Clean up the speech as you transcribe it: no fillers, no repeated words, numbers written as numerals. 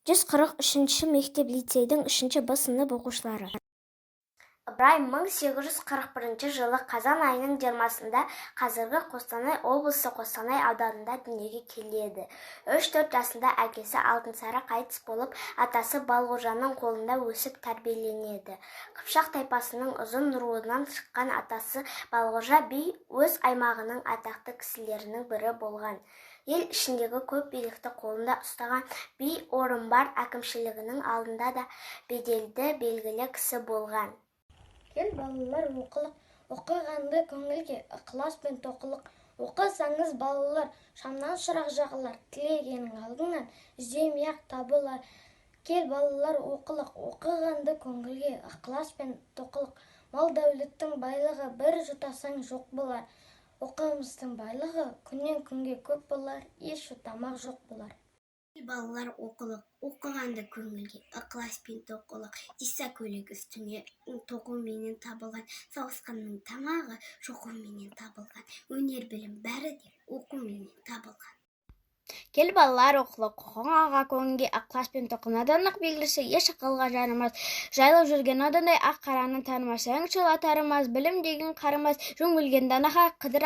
143-ші мектеп-лицейдің 3-Б сынып оқушылары. Ыбырай 1841 жылы қазан айының 20-сында қазіргі Қостанай облысы Қостанай ауданында дүниеге келеді. 3-4 жасында әкесі Алтынсары қайтыс болып, атасы Балғожаның қолында өсіп тәрбиеленеді. Қыпшақ тайпасының ұзын руынан шыққан атасы Балғожа би өз аймағының атақты кісілерінің бірі болған. Ел ішіндегі көп билікті қолында ұстаған би Орынбор әкімшілігінің алдында да беделді, белгілі кісі болған. Кел, балалар, оқылық, оқығанды көңілге ықыласпен тоқылық. Оқысаңыз, балалар, шамнан шырақ жағылар, тілегенің алдыңнан іздемей-ақ табылар. Кел, балалар, оқылық, оқығанды көңілге ықыласпен тоқылық. Мал-дәулеттің байлығы бір жұтасаң жоқ болар. Оқымыстың байлығы күннен күнге көп болар, еш ұтамақ жоқ болар. Кел, балалар, оқылық, оқығанды көңілге ықыласпен тоқылық. Диса көйлек үстіңе тоқуменен табылған, сауысқанның тамағы шоқуменен табылған, өнер білім бәрі де оқуменен табылған. Кел, балалар, оқылық, оқығанға көңілге ықыласпен тоқы. Надандық белгісі еш ақылға жарымас, жайылып жүрген надандай ақ қараны танымас, аңшыл атарымас, білім деген қарымас, жөн білген данаға қыдыр